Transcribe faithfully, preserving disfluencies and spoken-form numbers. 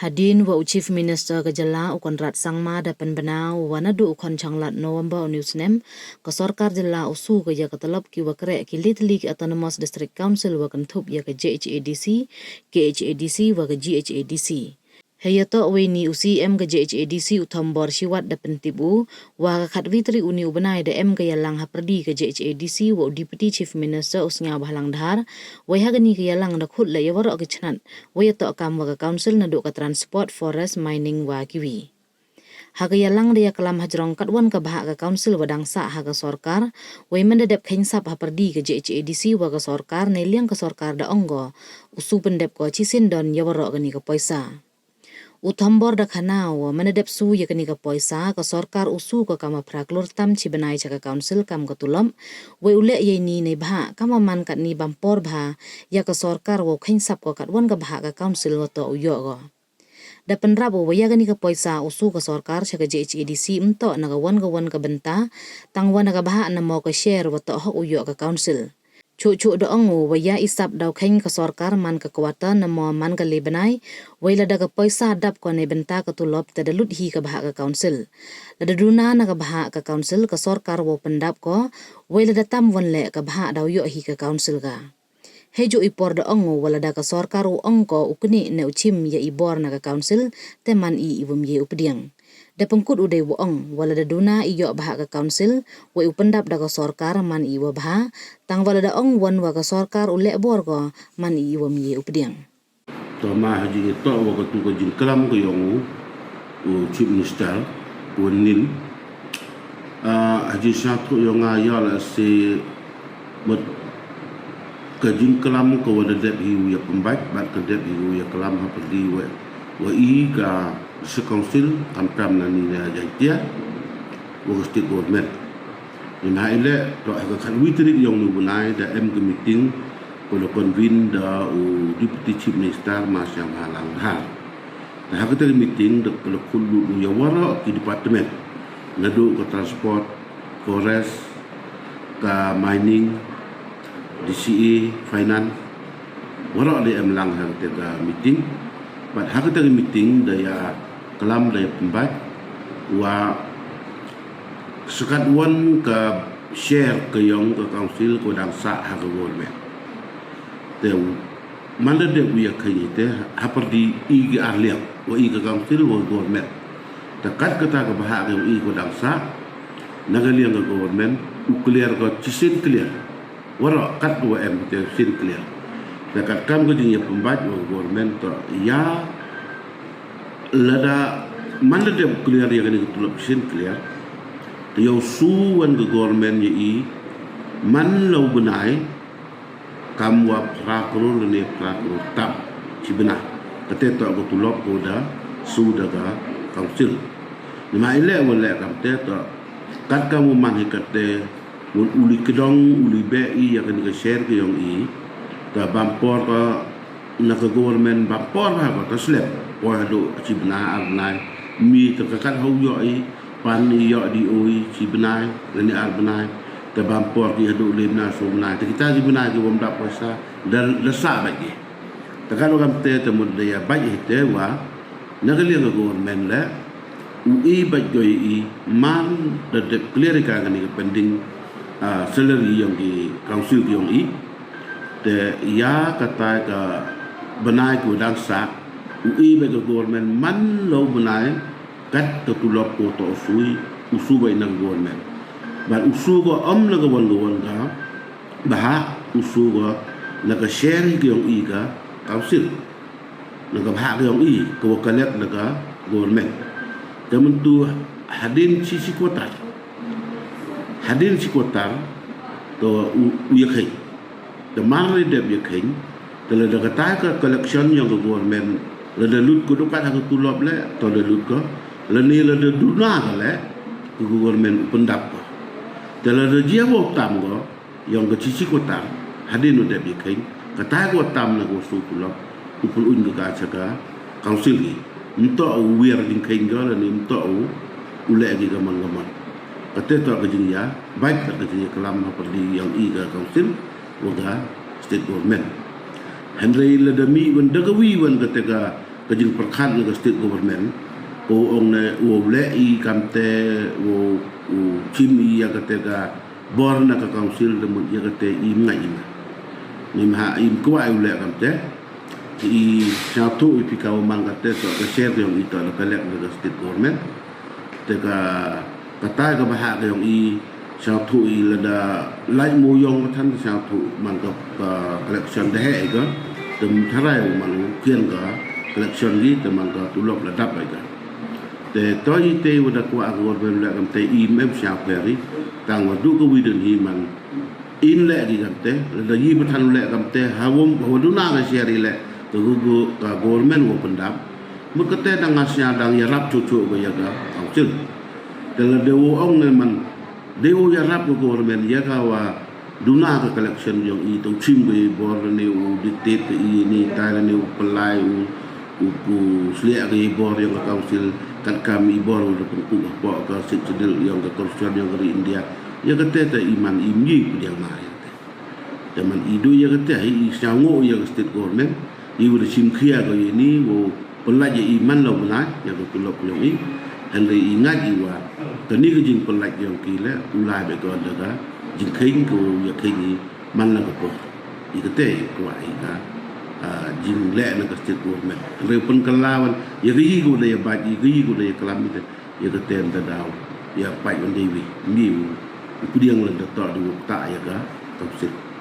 Hadien wa u Chief Minister ka jylla u Conrad Sangma da pynbna u wa naduh u khon changlat November u ni u snem, ka sorkar jylla u su ka ya ka tulop ki wa kreh ki le tylli ki Autonomous District Council wa kynthup ya ka J H A D C, K H A D C wa ka G H A D C. Hei ya toh wei ni u C M ka J H A D C u Thombor Shiwat da pyntip u wa ka khatwi tarik u ni u bnai da em ka yalang hapyrdi ka J H A D C wa u Deputy Chief Minister u Sniawbhalang Dhar, wei ha kani ka yalang da khut leh ya waroh ki chnat wei ya toh kam wa ka council naduh ka transport, forest, mining wa kiwi. Ha ka yalang da ya klam hajrong katwan ka bhah ka council wa dang sah ha ka sorkar, wei man da dep kheiñ sap hapyrdi ka J H A D C wa ka sorkar, nei liang ka sorkar da ong ko u su pyndep ko chisien don ya waroh kani ka poisa. U Thombor da khana u wa man da dep su ya kani ka poisa, ka sorkar u su ka kam wa phra klur tam chi bnai cha ka council kam ka tulop, wei u leh ya ini nei bhah kam wa man katni bampor bha ya ka sorkar wa u kheiñ sap ko katwan ka bhah ka council wa toh u yoh ko. Da pynrap u wa ya kani ka poisa u su ka sorkar cha ka J H A D C ym toh na ka wan ka wan ka bynta, tang wa na ka bhah na mo ka share wa toh hok u yoh ka council. Chuh chuh da ong u wa ya i sap da u kheiñ ka sorkar man ka quarter na mo man ka le bnai, wei lada ka poisa dap ko nei bynta ka tulop te da lut hi ka bhah ka council. Lada duna na ka bhah ka council ka sorkar wa u pyndap ko, wei lada tam wan leh ka bhah da u yoh hi ka council ka. Hei juh i por da ong u wa lada ka sorkar u ong ko u knieh ne u chim ya i bor na ka council, te man i i wym ye u pdiang. Da pynkut u dei wa ong wa lada duna i yoh bhah ka council, wei u pyndap da ka sorkar man i wa bha, tang wa lada ong wan wa ka sorkar u leh bor ko man i i wym ye u pdiang. To ma ha jingtoh wa katu ka jingklam ka yong u, u Chief Minister, u Nil. Ah, ha jingsñiawthooh yong nga ya la se, bad ka jingklam ka wa da dep hi u ya pynbait, bad ka dep hi u ya klam hapyrdi wa, wa i ka District Council, kam tam na ni na Jaintia, wa ka State Government. Ni ma i leh, to ha ka khatwi tarik yong u ni u bnai, da em ka meeting, ka la convene da u Deputy Chief Minister, Ma Sniawbhalang Dhar. Te ha kata ka meeting da ka la khut lut u ya waroh ki department, naduh ka transport, forest, ka mining, D C A, finance, waroh da em lang ha kata ka meeting. Bad ha kata ka meeting da ya klam da ya pynbait wa sa katwan ka share ka yong ka council ka wa dang sah ha ka government. Te man da dep u ya kheiñ te hapyrdi i ki ar liang, wa i ka council wa ka government. Te kat kata ka bhah ka yong i ka wa dang sah, na ka liang ka government u clear ko chisien clear. Waroh kat wa em te chisien clear. Te kat kam ka jingya pynbait wa ka government to ya lada man da dep clear ya kani ka tulop chisien clear, te yow su wan ka government ya i man la u bnai, kam wa phra klur lane phra klur tam chi bnai. Kate toh ka tulop ka wa da su da ka council. Ni ma i leh wa leh kam te toh kat kam u man hi kate, u li kdong, u li beh i ya kani ka share ka yong i, ta bampor ka na ka government bampor ha ka ta slem. Poi haduh chi bnai ar bnai, mi ta ka kat ha u yoh i, pan i yoh di o i chi bnai lane ar bnai, ta bampor ki haduh le bnai so bnai. Ta kita chi bnai ki wym dap poisa, da, da sah bait ki. Ta kat wa kam te, ta mut da ya bait hi te wa na ka liang ka government le u e bait ko i man da dep clear i ka kani ka pending, ah, salary yong ki council ki yong i. Te ya kata ka bnai ka wa dang sah u e bait ka government man la u bnai kat ka tulop ko to u su i, u su bait na ka government. Bad u su ko ym na ka wan ka wan ka bhah, u su ko na ka share hi ka yong i ka council. Na ka bhah ka yong i ka wa collect na ka government. Te myntu hadien chi chi quarter, hadien chi quarter to u, u ya kheiñ. Te man la dep ya kheiñ, te lada kata ka collection yong ka government lada lut ko dukat ha ka tulop le, to da lut ko, lane lada duna ka le, ka government u pyndap ko. Te lada jia wa u tam ko yong ka chi chi quarter, hadien u dep ya kheiñ, kata ka wa tam na ka wa su tulop u pynlong ka ka cha ka council ki. Ym toh u wiar jingkheiñ ka lane ym toh u, u leh ki ka man ka man. Kate toh ka jingya bait, ka jingya klam hapyrdi yong i ka council wa ka state government. Hynrei lada mih wan da ka wi wan kate ka ka jingpyrkhat na ka state government, ko ong ne wow leh i kamte, wow, wow chim i ya kate ka bor na ka council, da mut ya kate i mngai i ma. Ni ma ha i kwah i u leh kamte, i sñiawthuh i phi ka wa man kate, to ka share yong i to la collect na ka state government. Te ka, kata ka bahak yong i sñiawthuh i lada lait mo yong ka than sñiawthuh man ka, ka collection da heh i ka. Te tharai u man u khian ka collection ki, te man ka tulop la dap i ka. Te to i te wa da kwah ka government leh kamte i mem sñiaw peri, tang wa du ka wi dun hi man in leh ki kamte, lada yi pathan leh kamte, ha wom, ha wa duna ka share i leh, ka gu, gu, ka government wa pyndap. Mut kate dang nga sñiaw dang yarap chuchu ka ya ka council. Te lada wa ong ne man, de wa yarap ka government ya ka wa duna ka collection yong i, to chim ka i bor ne u dictate ka i ni, tai ne u pynlai u, u, u sliak ka i bor yong ka council, kat kam i bor u da pynkup hapoh ka Sixth Schedule yong ka Constitution yong ka ri India. Ya kate te i man i myi pdiang ma ya kate. Te man i du ya kate, i sñiaw ngo ya ka state government, i wa da chim khia ka ya ni, wow pynlait ya i man la u bnai, ya ka tulop yong i, hynre i ngait i wa kani ka jingpynlait yong ki leh, u lai be ko da ka jingkheiñ ko ya kheiñ i man la ka por. I kate i kwah i ka, ah, jingleh na ka state government. Hynre pynkylla wan, ya ka yi ko da ya bait, ya ka yi ko da ya klam i te, ya kate da daw ya pait wan dei wi, ni u pdiang la da to du ta ya ka council.